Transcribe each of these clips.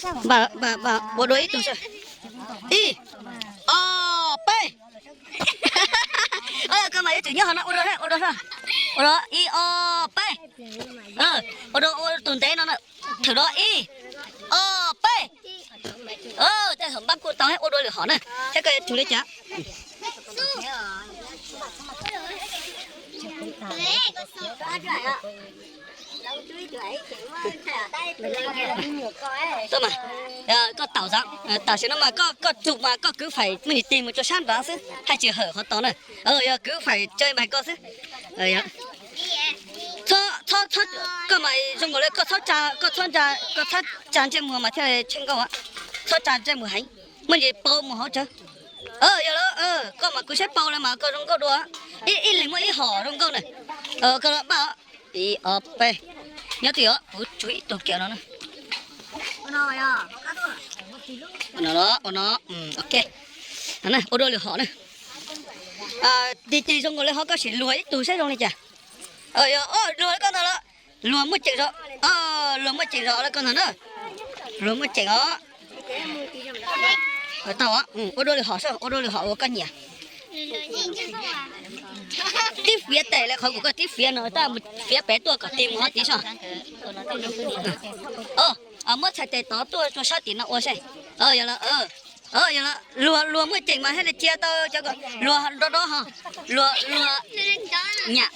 Npaj, npaj, npaj, ua dua ib tug xwb. Ib, ob, peb. Koj mas yuav tsum nyob hauv no, ua dua, ua dua, ua dua, ib, ob, peb. Ua dua, ua tus ntev no na. Thwm dua, ib, ob, peb. Tej thaum npaj kuj tau, ua dua lwm hom na. Thiab koj yuav tsum li cas? Koj taum, tam sim no mas koj tsum mas koj kwv faim muaj nim tig mus rau sab nrad xwb, haj tsis hawm qhov tod na. Yog kwv faim tsawg mas koj xwb. Koj mas zoo nkaus li koj txhob tsa, koj txhob tsa ntsej muag mas thiaj li tsheej nkauj. Txhob tsa ntsej muag heev, muaj ntsis pau mus hauv tsawv. Yog lawm, koj mas kuv saib pau li mas koj zoo nkauj dua. Ib leeg muaj ib hom zoo nkauj na. Koj los npaj, ib, ob, peb. Nyob twj ywm, kuv tsum ib tug kiag no na. No, ua no, ok. Ua dua lwm hom na. Tig tig zoo nkaus li ho koj sim luag ib tug saib zoo li cas. Yog, luag li koj ntag los. Luag muaj ceem zog, luag muaj ceem zog li koj ntag na. Luag muaj ceem os. Tau, ua dua lwm hom, ua dua lwm hom uas koj nyiam. Tib fiav tes li qhov kuv koj tib fiav no, tab mus fiav pem tuaj kom tig mus hov tid soj. Muab txhais tes tod tuaj rau sab tim no ua seb. Yog, luag, luag muaj ceem mas thiaj li cia tau cov ko, luag dob dob ho, luag, luag nyam.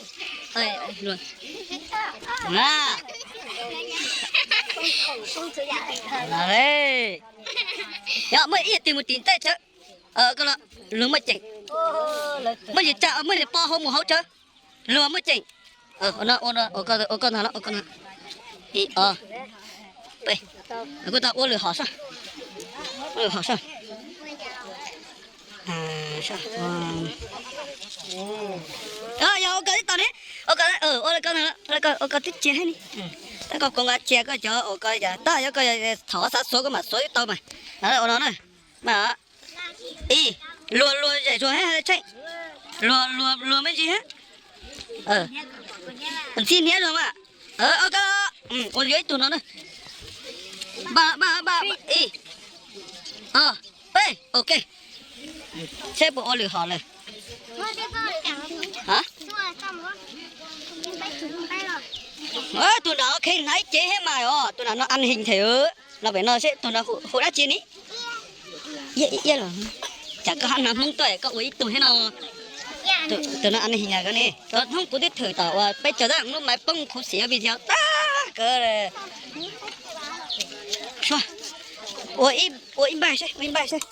Yog, muaj ib yam tig mus tim tej tsawv. Luag muaj ceem, muaj ntsis tsa, muaj ntsis pau hauv mus hauv tsawv. Luag muaj ceem. Ua koj ntag, ua koj ntag. Ib, ob, peb. Kuv tau ua lwm hom soj. Ua lwm hom soj. Yog ua koj tib tau ne. Ua koj, ua li koj ntag, ua koj tib cia thiab ne. Tab koj kov nqa cia koj cov ua koj, tab yog koj thaum xav xuav koj mam xuav tau mas. Ua no na. Mas, ib, luag luag zem zuag hab tsheej. Luag luag luag me ntsis hab. Ntxhi hniav zog mas. Ua koj, ua yuav ib tug no na. Npaj, npaj, npaj, ib, ob, peb, ok. Seb puas ua lwm hom lawm. Tus nram ok na ib cev thiab mas os, tus nram no an his them. Los pem no seb tus no hu dab tsi ni. Iab iab los. Cas koj hab hnav Hmoob tuaj koj ua ib tug thiab no. Tus no an his na koj ne. Hnub kuv twb thwm tom uas peb caug tab lub maiv poob khuv xim video tag kawg. Ua ib npaij seb, ua ib npaij seb.